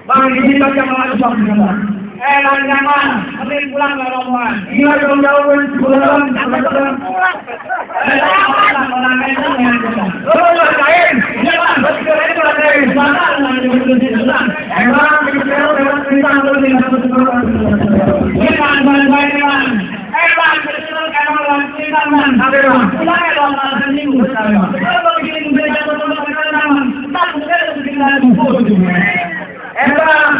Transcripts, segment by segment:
Bang, ini baca malam bang. Jangan, tapi pulang ke rombongan. Iya, jauh-jauh pulang. Kain. Iya bang, betul ini pulang kain. Emang kita lewat cerita dulu nih. Ini bang, baik-baik nih bang. Bang, betul emang bang cerita bang. Tapi bang, pulang ya bang, malam minggu sekali bang. Kalau begini bisa jatuh-jatuh ke sana bang. Tak mungkin itu kita buku. Bang.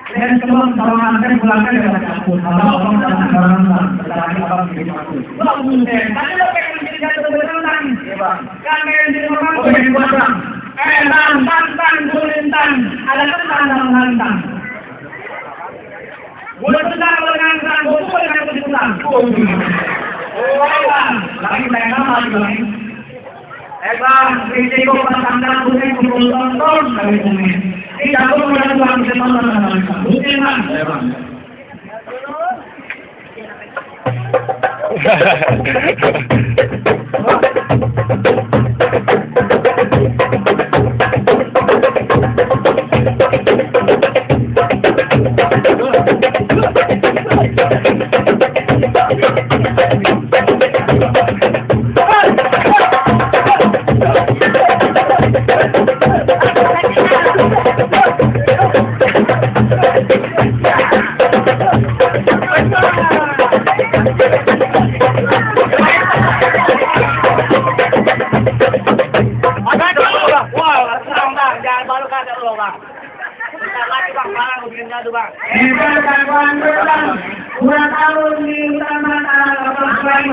Dan sebelum orang akan pulangkan dengan takut, kalau orang orang berlari orang menjadi takut. Bagus deh. Tapi lo pengen menjadi jatuh berenang, kan pengen jadi orang pengen buatang. Tantang kulintang, ada tentang dalam lantang. Boleh tentang lantang, boleh dengan kulintang. Lagi saya nama lagi. Bang, risiko pasangkan kuning pukul tonton kali kuning. Tidak perlu melakukan kesempatan bukan bang. ada lo bang. Bentar lagi bang, barang gue bikin jadu bang. Bang. 2 tahun di utama bang.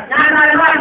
Jangan bang.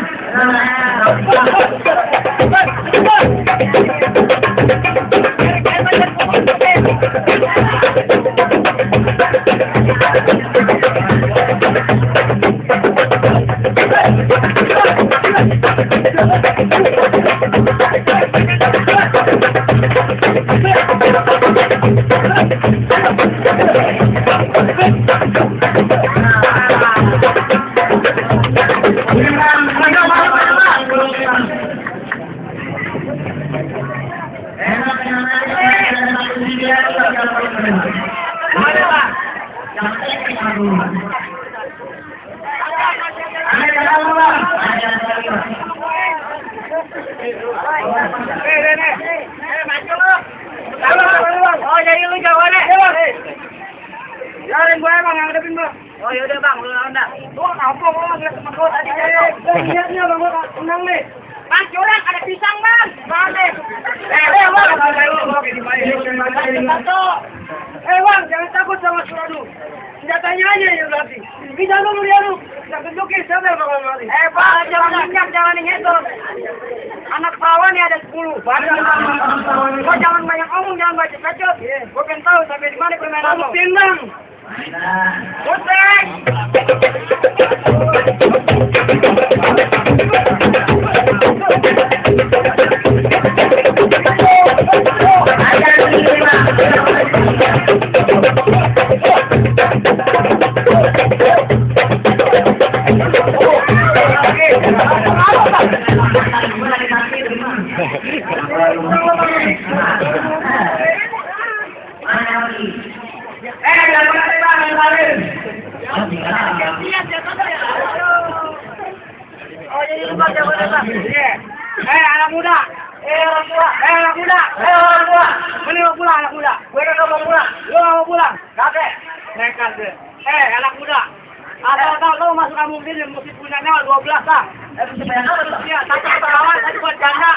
Oh jadi lu jawaban deh. Jalan gue emang ngadepin bang. Oh yaudah bang, lu lawan dah. Lu apa kok ngeliat sama gue tadi? Lihatnya bang, gue tenang nih. Bang, curang ada pisang bang. Bang, bang, jangan takut sama Suradu. Senjatanya aja yang berarti. Kita dulu dia lu. Kita tunjukin siapa yang bakal mati. Pak, jangan ingat, jangan ingat. Anak perawan nih ada 10. Kau jangan banyak omong, jangan baca bacot. Gue pengen tahu sampai di mana permainan lo. Tindang. Puteng. Oh jadi lupa jawabannya bang. Anak muda. Anak muda. Ini mau pulang anak muda. Gue udah mau pulang. Lu mau pulang? Kakek. Nekat deh. Anak muda. Asal lo masuk kampung sini mesti punya nyawa 12 lah. Iya, satu perawan, satu buat janda.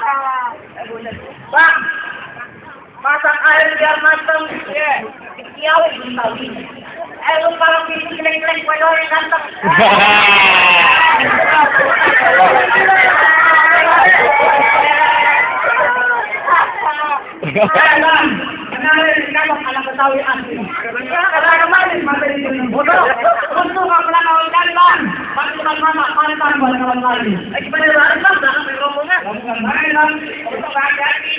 Bang, masak air biar mateng. Dikiawin bentar ini. Lu kalau pilih keleng-keleng gue doang yang ganteng. Bang, kenalin kamu anak Betawi asli. Karena kemarin masih di sini. Bodoh. Untung nggak pernah kawin kali bang. Masih bang mama, pantan buat kawan kali. Gimana bang? Jangan beromongnya. Main bang. Untuk hati-hati.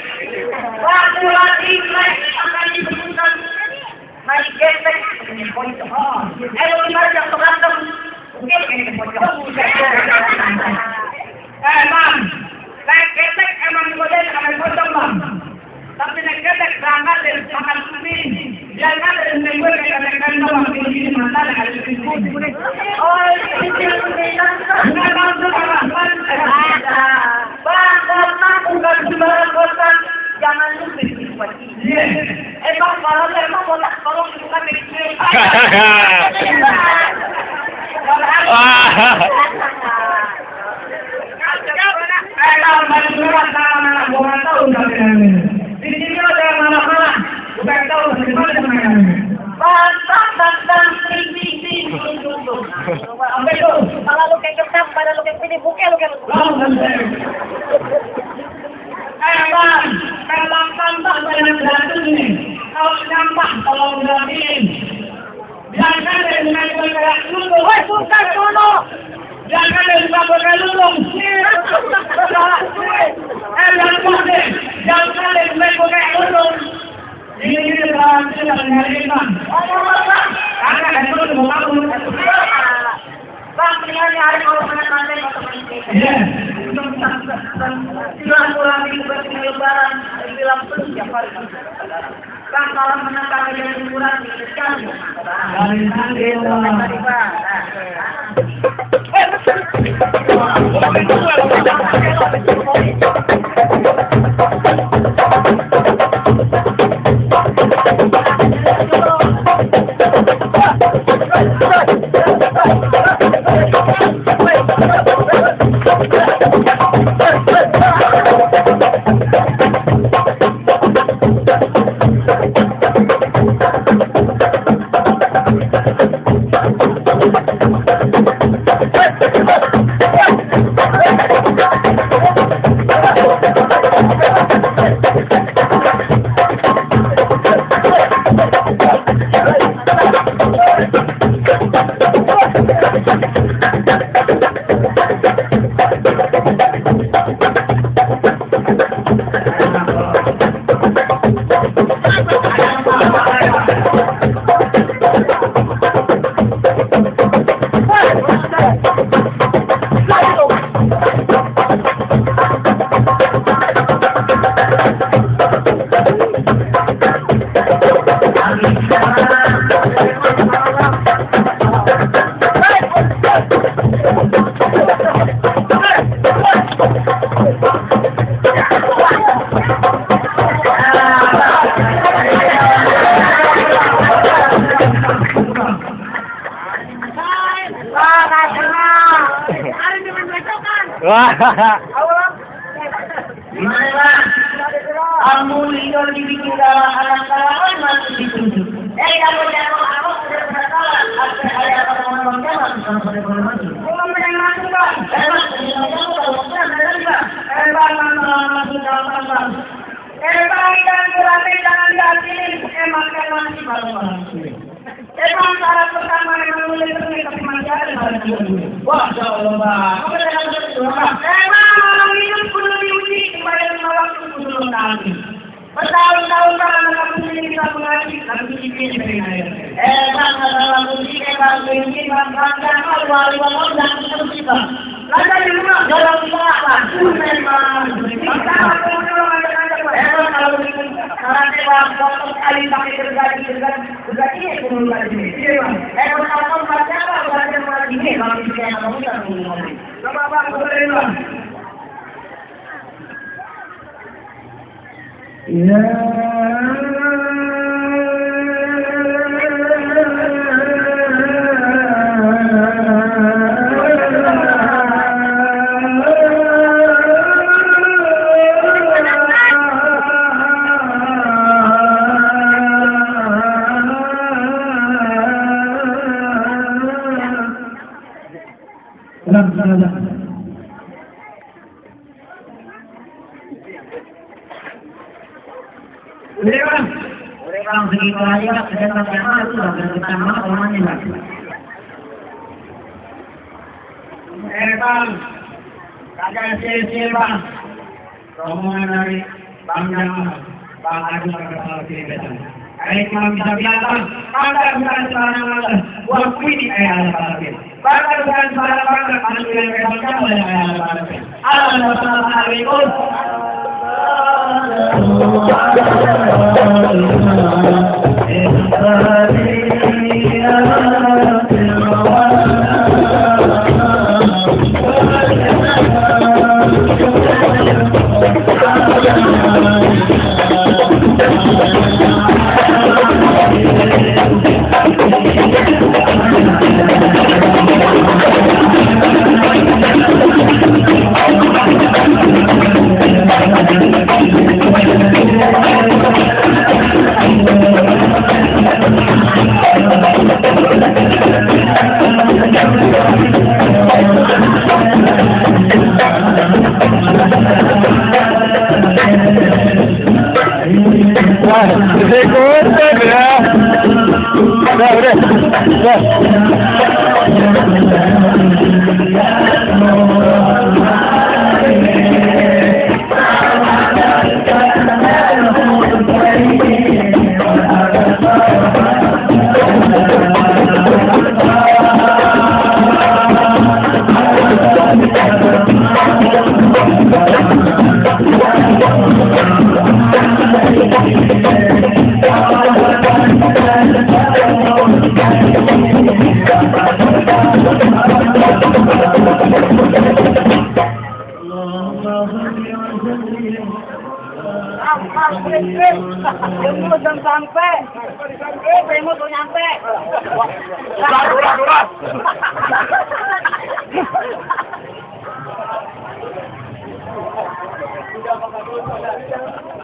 Waktu lagi akan disebutkan. Main gesek. Lu gimana yang berantem? Mungkin ini pocong. Bang. Naik gesek emang dibodohin sama pocong bang. Tapi naik gesek berangkat dari makan kuning. Jangan dari minggu kayak bang ini mana ada di sini. Oh ini enggak bang. Bang, bukan sembarang kosan. Jangan lupa dinikmati. Bang, kalau emang botak tolong bukan milik sendiri. Di sini ada yang malah-malah. Bukan tahu bagaimana permainannya. Bantang, ting. Ambil tu. Kalau lu kayak ketam, pada lu kayak pilih buke lu kayak. Bang, kalau tambah banyak batu ini. Kalau tambah, kalau beraniin. Jangan dari main kayak lulung. Woi, bukan dulu. Jangan dari kayak lulung. Jangan dari main kayak lulung. Ini berhasil dari bang. Karena handphone itu mau bang, mendingan hari kalau pengen nanti atau silaturahmi seperti lebaran, bilang terus tiap hari. Bang, kalau menentang yang liburan sekali. Dari bang. Gimana? Kamu itu dibikin anak-anak masih ditunjuk. Kamu jangan aku sudah bersalah. Apa ayah kamu jangan sama pada masuk. Kamu menang bang. Dan berarti jangan diakini. Emang masih baru. Emang cara pertama yang mulai terlihat tapi masih ada wah, Allah bang. Kamu jangan berdoa. Emang orang hidup perlu diuji kembali waktu belum nanti. Bertahun-tahun karena kamu sendiri kita mengaji, tapi dipilih dari air. Emang adalah uji, emang mungkin bangsa wali walau dan kita. Lalu di rumah dalam sholat, memang kita emang kalau karena lewat potong kali pakai gergaji ini turun lagi. Emang kalau baca apa baca lagi ini kalau di sini kamu tak turun lagi. Coba boleh lah. Ya. Orang segitu aja, sedang sama itu sudah pertama orangnya lagi. Bang, kagak sia-sia bang. Rombongan dari Bang Adi kepala Tibet. Kalau bisa bilang bang, kagak bukan sebarang bangga. Waktu ini kayak ada bangga. Kagak bukan sebarang bangga, kalau bilang kayak bangga boleh kayak ada bangga. Assalamualaikum. Belum sampai. Belum nyampe. Udah.